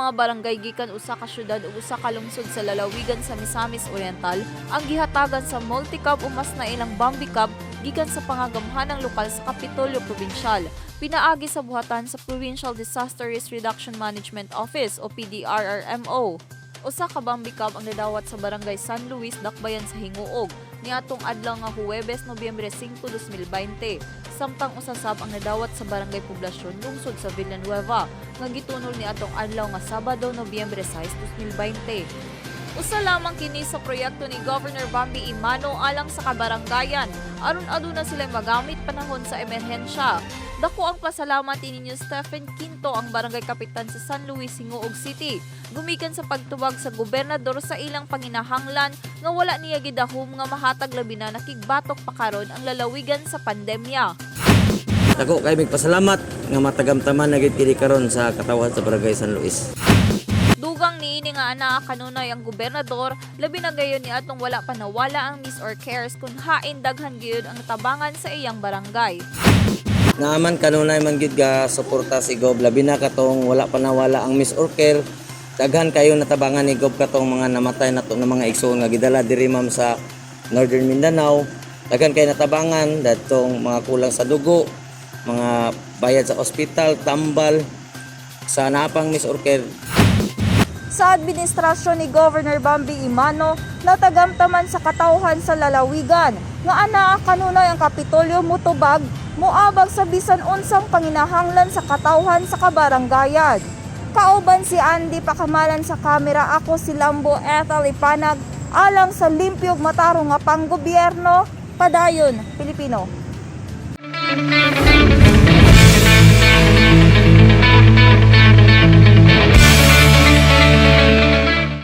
mga barangay gikan usa ka syudad ug usa ka lungsod sa lalawigan sa Misamis Oriental ang gihatagan sa multicab o mas nailang Bambi Cab gikan sa pangagamhanang lokal sa Kapitolyo Probinsyal. Pinaagi sa buhatan sa Provincial Disaster Risk Reduction Management Office o PDRRMO. Usa ka Bambi Cab ang nadawat sa Barangay San Luis, Dakbayan sa Hinguog niadtong adlaw nga Huwebes, Nobyembre 5, 2020. Samtang usa sab ang nadawat sa Barangay Poblasyon, lungsod sa Villanueva, nga gitunol niadtong adlaw nga Sabado, Nobyembre 6, 2020. Usa lamang kini sa proyekto ni Governor Bambi Emano alang sa kabarangayan aron aduna sila magamit panahon sa emerhensya. Dako ang pasalamat ni Stephen Quinto, ang barangay kapitan sa San Luis, Gingoog City, gumikan sa pagtubag sa gobernador sa ilang panginahanglan nga wala niya gidahom nga mahatag, labi na nakigbatok pa karon ang lalawigan sa pandemya. Dako kay pasalamat nga matagamtaman na gid kini karon sa katawhan sa Barangay San Luis. Dugang niini nga anaa kanunay ang gobernador, labi na gayon ni atong wala pa nawala ang MIS or CARES kung hain daghan gyud ang tabangan sa iyang barangay. Naaman kanunay man gyud ga suporta si Gob, labi na katong wala pa nawala ang MIS or CARE. Daghan kayo natabangan ni Gob katong mga namatay nato ng mga igsoon nga gidala diri, ma'am, sa Northern Mindanao. Daghan kayo natabangan datong mga kulang sa dugo, mga bayad sa ospital, tambal sa napang MIS or CARE. Sa administrasyon ni Governor Bambi Emano, natagamtaman sa katawhan sa lalawigan nga anaa kanunay ang Kapitolyo mutubag, moabag sa bisan unsang panginahanglan sa katawhan sa kabaranggayan. Kauban si Andy Pakamalan sa kamera, ako si Lambo Ethel Ipanag, alang sa limpyog matarong nga panggobyerno, padayon Pilipino.